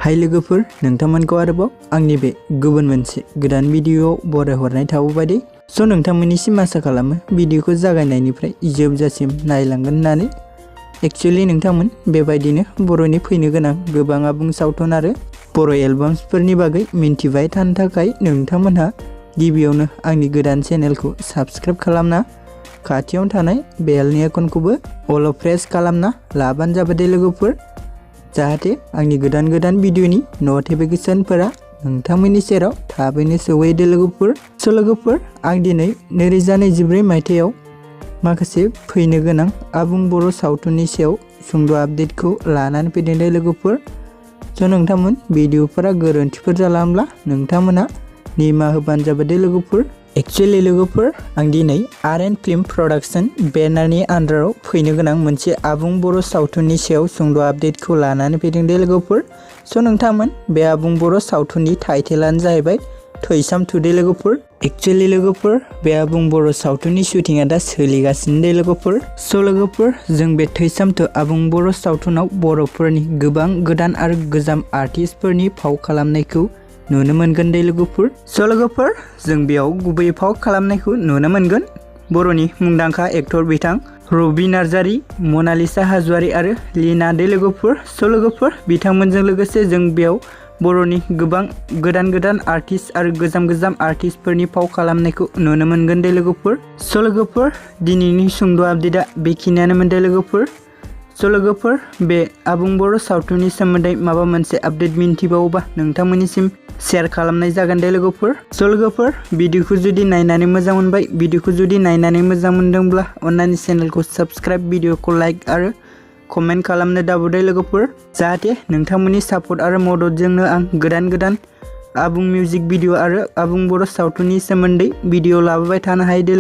हाय लोगोफोर नोंथांमोनखौ आरोबाव आंनि बे गुबुन मोनसे गोदान भिडियोआव बरायहरनाय थाबाय स' नोंथांमोननिसिम आसा खालामो भिडियोखौ जागायनायनिफ्राय जोबजासिम नायलांगोन होननानै एक्चुअली नोंथांमोन बेबायदिनो बर'नि फैनो गोनां गोबां आबुं सावथुन आरो बर' एलबाम्सफोरनि बागै मिन्थिबाय थानो थाखाय नोंथांमोनहा गिबियावनो आंनि गोदान चेनेलखौ साबस्क्राइब खालामना खाथियाव थानाय बेलनि आइकनखौबो अल प्रेस खालामना लाबानो जाबाय दे लोगोफोर जाहाथे आंनि गोदान भिडियोनि नटिफिकेशनफोरा नोंथांमोननि सेराव थाबैनो सौहैदो लोगोफोर। स' लोगोफोर आं दिनै 2024 मायथाइयाव माखासे फैनो गोनां आबुं बर' सावथुननि सायाव सुंद' आपडेटखौ लानानै फैदों दे लोगोफोर। स' नोंथांमोन भिडियोफोरा गोरोन्थिफोर जालांब्ला नोंथांमोना निमाहा होबानो जाबाय दे लोगोफोर। एक्चुअली लोगोफोर आं दिनै flim प्रडाक्शन बेनारनि आन्डाराव फैनो गोनां मोनसे आबुं बर' सावथुननि सायाव सुंद' आपडेटखौ लानानै फैदों दे लोगोफोर। स' नोंथांमोन बे आबुं बर' सावथुननि टाइटेलानो जाहैबाय थैसाम 2 दे लोगोफोर। एक्चुअली लोगोफोर बे आबुं बर' सावथुननि शुटिंआ दा सोलिगासिनो दे लोगोफोर। स' लोगोफोर जों बे थैसाम 2 आबुं बर' सावथुनाव बर'फोरनि गोबां गोदान आरो गोजाम आर्टिस्टफोरनि फाव खालामनायखौ नुनो मोनगोन दे लोगोफोर। स' लोगोफोर जों बेयाव गुबै फाव खालामनायखौ नुनो मोनगोन बर'नि मुंदांखा एक्टर बिथां रबि नार्जारी, मनालिसा हाज'वारी आरो लीना दे लोगोफोर। स' लोगोफोर बिथांमोनजों लोगोसे जों बेयाव बर'नि गोबां गोदान आर्टिस्ट आरो गोजाम आर्टिस्टफोरनि फाव खालामनायखौ नुनो मोनगोन दे लोगोफोर। स' लोगोफोर दिनैनि सुंद' आपडेटआ बेखिनियानोमोन दे लोगोफोर। स' लोगोफोर बे आबुं बर' सावथुननि सोमोन्दै माबा मोनसे आपडेट मिन्थिबावोबा नोंथांमोननिसिम शेयार खालामनाय जागोन दे लोगोफोर। स' लोगोफोर भिडियोखौ जुदि नायनानै मोजां मोनबाय, भिडियोखौ जुदि नायनानै मोजां मोनदोंब्ला अन्नानै चेनेलखौ साबस्क्राइब, भिडियोखौ लाइक आरो कमेन्ट खालामनो दाबुदे लोगोफोर जाहाथे नोंथांमोननि सापर्ट आरो मददजोंनो आं गोदान आबुं मिउजिक भिडियो आरो आबुं बर' सावथुननि सोमोन्दै भिडियो लाबोबाय थानो हायो दे।